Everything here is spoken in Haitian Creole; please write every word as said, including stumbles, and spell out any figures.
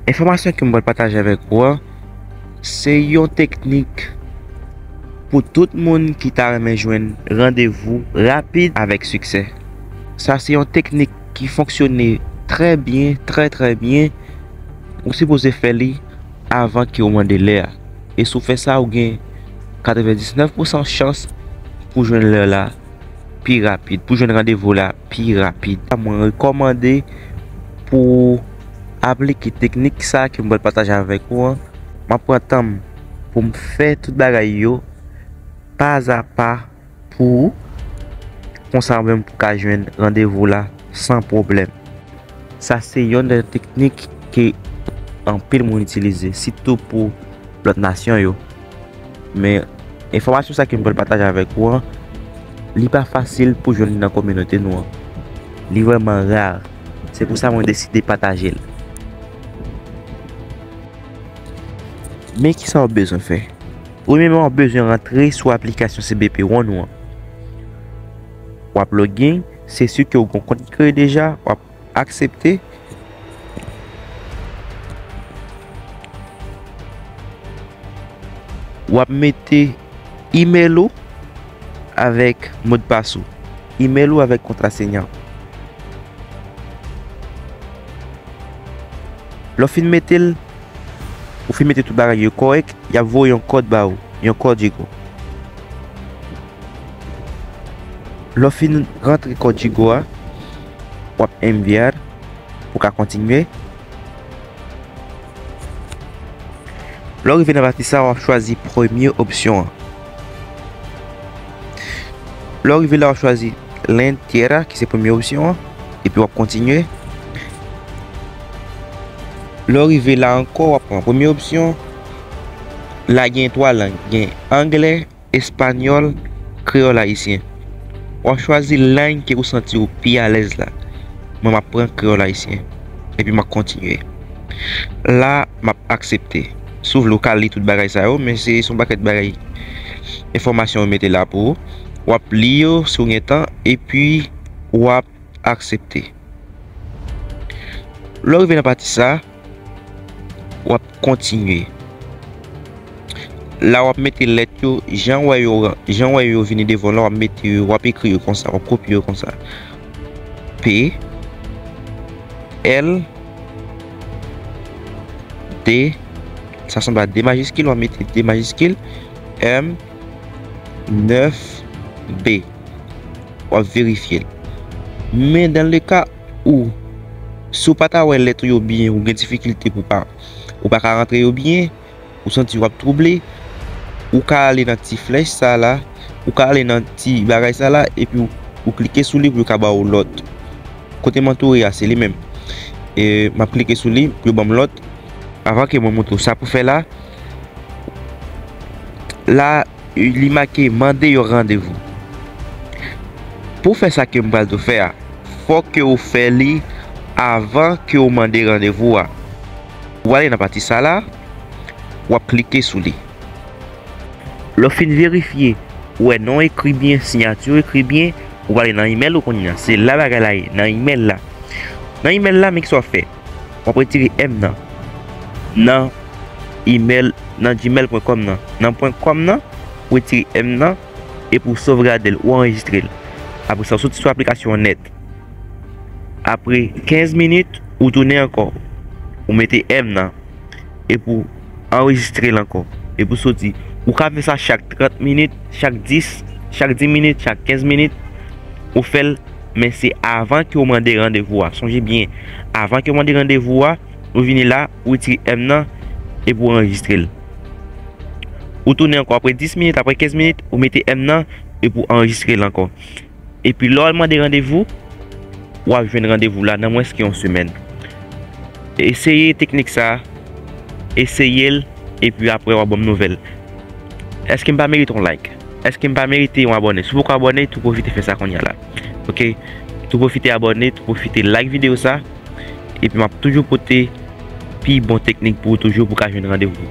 Enfòmasyon ke m pral pataje avèk ou an, se yon teknik pou tout moun ki ta renmen jwenn randevou rapid avèk siksè. Sa se yon teknik ki fonksyone trè byen, trè, trè byen. Ou sipoze fè li avan ke w mande lè a. E si w fè sa, ou gen katrevendiznèf pousan chans pou jwenn lè la pi rapid, pou jwenn randevou la pi rapid. Mwen rekòmande pou w aplike teknik sa ke m pral pataje avèk ou an. M ap pran tan m pou m fè tout bagay yo pa a pa pou ou. Konsa ou menm pou ka jwenn randevou la san pwoblèm. Sa se yonn nan teknik ke anpil moun itilize, sitou pou lòt nasyon yo. Men enfòmasyon sa ke m pral pataje avèk ou an, li pa fasil pou jwenn li nan kominote nou an. Li vrèman ra. Se pou sa mwen deside pataje l. Men kisa w bezwen fè? Premyèman, w ap bezwen rantre sou aplikasyon C B P One ou an. W ap login, se si ke w gen yon kont ki kreye deja, w ap aksepte. W ap mete imèl ou avèk modpas ou. Imèl ou avèk kontrasenya w. Lè w fin mete l, ou fin mete tout bagay yo kòrèk, y ap voye yon kòd ba ou, yon kòdigo. Lè w fin rantre kòdigo a, w ap enviar pou w ka kontinye. Lè w rive nan pati sa, w ap chwazi premye opsyon an. Lè w rive la, w ap chwazi la entera, ki se premye opsyon an, epi w ap kontinye. Lè w rive la ankò, w ap pran premye opsyon. La gen twa lang, gen anglè, espanyòl, kreyòl ayisyen. W ap chwazi lang ke ou santi w pi alèz la. Mwen, m ap pran kreyòl ayisyen. Epi m ap kontinye. La, m ap aksepte. Si w vle, ou ka li tout bagay sa yo, men se, se yon pakèt bagay, enfòmasyon yo mete la pou ou. W ap li yo si w gen tan, epi w ap aksepte. Lè w rive nan pati sa, w ap kontinye. La, w ap mete lèt yo, jan w wè yo, jan w wè yo vini devan w la, w ap mete yo, w ap ekri yo konsa, w ap kopye yo konsa. P, L, D, sa sanble a D majiskil, w ap mete D majiskil, M, nèf, B. W ap verifye l. Men dans le cas où, si w pa ta wè lèt ou yo byen, ou gen difikilte pou pa, ou pa ka rantre yo byen, ou santi w ap twouble, ou ka ale nan ti flèch sa la, ou ka ale nan ti bagay sa la, epi w, ou klike sou li pou yo ka ba w lòt. Kote m antoure a, se li menm. E, m ap klike sou li pou yo ban m lòt. Avan ke mwen montre w sa pou fè la, la, li make mande yon randevou. Pou w fè sa ke m pral di w fè a, fòk ke w fè li avan ke w mande randevou a. W ale nan pati sa la, w ap klike sou li. Lè w fin verifye, w wè non ekri byen, siyati ekri byen, w ale nan imèl ou kounye a. Se la bagay la ye, nan imèl la. Nan imèl la, men kisa w ap fè? W ap retire M nan. Nan imèl, nan gmail pwen kòm nan. Nan pwen kòm nan, w retire M nan, epi w sovgade l, ou anrejistre l. Apre sa, w soti sou aplikasyon an nèt. Apre kenz minit, ou tounen ankò. Ou mete M nan. Epi w anrejistre l ankò. Epi w soti. Ou ka fè sa chak trant minit, chak dis, chak dis minit, chak kenz minit. Ou fè l, men se avan ke w mande randevou a. Sonje byen, avan ke w mande randevou a, ou vini la, ou retire M nan, epi w anrejistre l. Ou tounen ankò apre dis minit, apre kenz minit, ou mete M nan, epi w anrejistre l ankò. Epi lè w al mande randevou, w ap jwenn randevou la nan mwens ke yon semèn. Eseye teknik sa, eseye l, epi apre w ap ban m nouvèl. Èske m pa merite yon like? Èske m pa merite yon abòne? Si w poko abòne, tou pwofite fè sa kounye a la. Oke? Tou pwofite abòne, tou pwofite like videyo sa. Epi m ap toujou pote pi bon teknik pou ou toujou pou w ka jwenn randevou.